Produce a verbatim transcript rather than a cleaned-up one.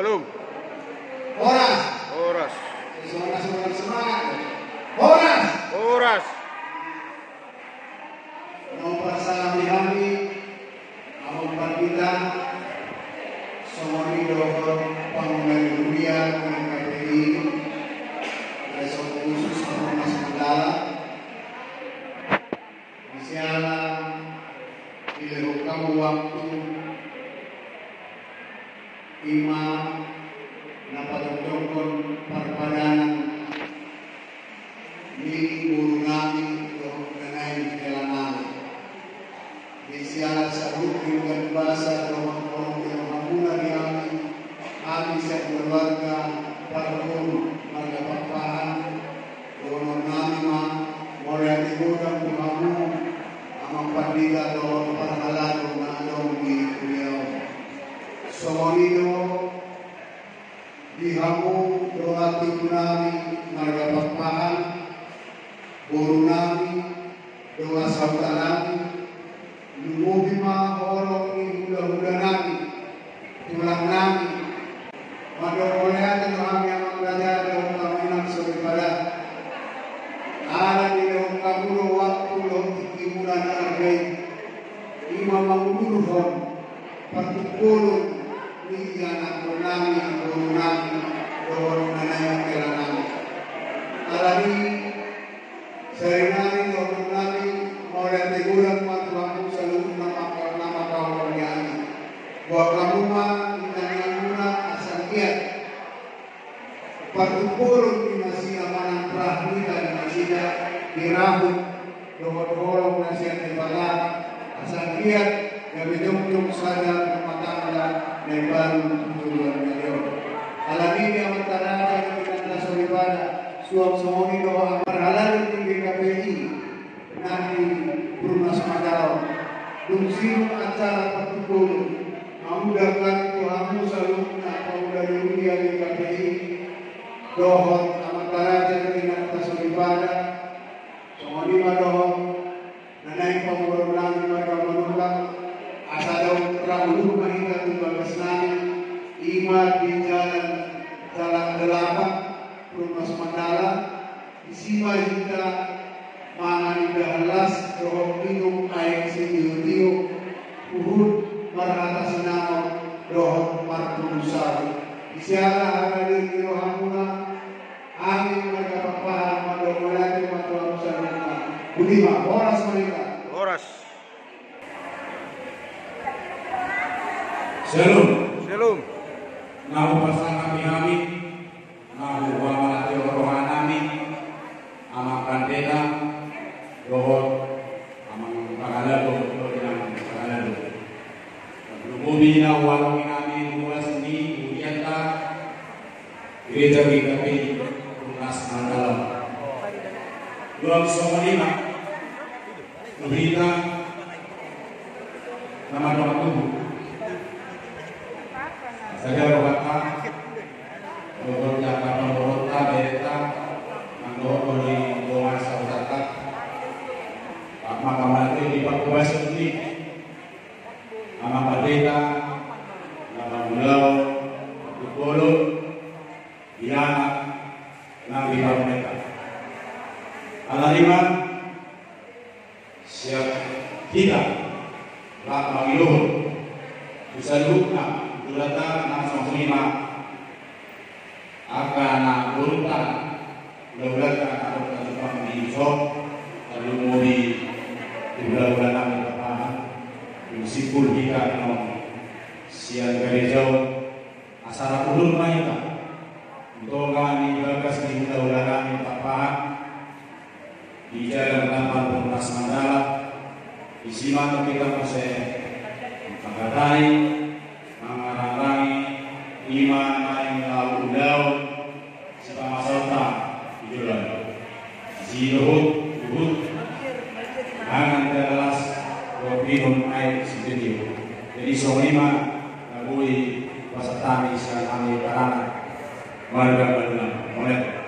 Belum. Horas. Horas. Semangat, semangat, semangat. Horas. Horas. Nomor sahami-hami, Amang Pandita, songon i dohot pangula ni huria K P I, na so khusus Hamas Mandala, di siala dilehon hamu waktu, i ma na pajongjongkon parpadanan ni boru nami dohot na naeng hela nami. Di siala saluhut denggan basa dohot holong ni rohamuna di hami, hami sian keluarga parboru marga Pakpahan, dohonon nami ma mauliate godang tu hamu, Amang Pandita dohot parhalado na adong di huria on. Songon i do di hamu dongan tibu nami marga Pakpahan, boru nami, dongan sahuta nami, lumobi ma holong ni hulahula nami, tulang nami. Mandok mauliate do hami, Amang Raja dohot Amang Inang soripada, ala dilehon hamu do waktu dohot tingkimuna na arga i, i ma mangudurhon parpungkulan ni ianakhon nami, boru nami, dohot na naeng hela nami. Alani i, sarinari dohonon nami mauliate godang ma tu hamu saluhut na mangka-, na mangkaholongi hami. Boan hamu ma di tangiangmuna asa anggiat parpungkulan ni na sian manang rahna hita di nasida, di rahut dohot holong na sian Debata, asa anggiat gabe jongjong sada rumah tangga na imbaru tu joloan ni ari on. Alani i, Amanta Raja dohot Inanta soripada, suang songon i dohot parhalado ni G K P I na di Perumnas Mandala on, dung sidung acara parpungkulan, mangundang hami tu hamu saluhutna pangula ni huria G K P I dohot Amanta Raja dohot Inanta soripada, songon i ma dohot na naeng pamoruon nami marga Manurung, asa dao ra udur ma hita tu bagas nami, i ma di Jalan, Jalan Delapan, Perumnas Mandala. Disi ma hita mangan indahan las dohot minum aek sitio-tio, huhut marhata sinamot dohot marpungu saut. Di siala harani ni rohamuna, hami marga Pakpahan mandok mauliate ma tu hamu saluhutna. Boti ma, horas ma hita. Horas. Shalom. Shalom. Na hupasahat hami, na hupasahat roha nami, Amang Pandita, dohot Amang Pangalabo, dohot Inang Pangalabo. Lumobi na huhalongi nami ruas ni hurianta, Gereja G K P I Perumnas Mandala. Dua songon i ma. Hita na mandok tubu. Sadia rohanta, dohot jaka pamboruonta, berenta, nang dohot di dongan sahutanta. Maka mate di pakubasan ni Amang Pandita, na mangulahon, tu polo, di anak, nang di pamboruonta. Alani i ma, siap hita, rap mangidohon tu saluhutna, tu data na songon i ma, angka na borunta, hulahulanta na adong na jumpang di son, tarlumobi di hulahula nami Pakpahan, dung simpul hita annon sian gareja on, asa rap udur ma hita tu tonga ni bagas ni hulahula nami Pakpahan, di Jalan Delapan Perumnas Mandala, disi ma hita muse mangkatai, mangarangi, i ma naeng laho ulaon sipamasaonta di joloan on. Disi huhut, huhut mangan indahan las dohot minum aek sitio-tio. Jadi songon i ma na boi pasahat hami sian hami paranak marga Mandala. Mauliate.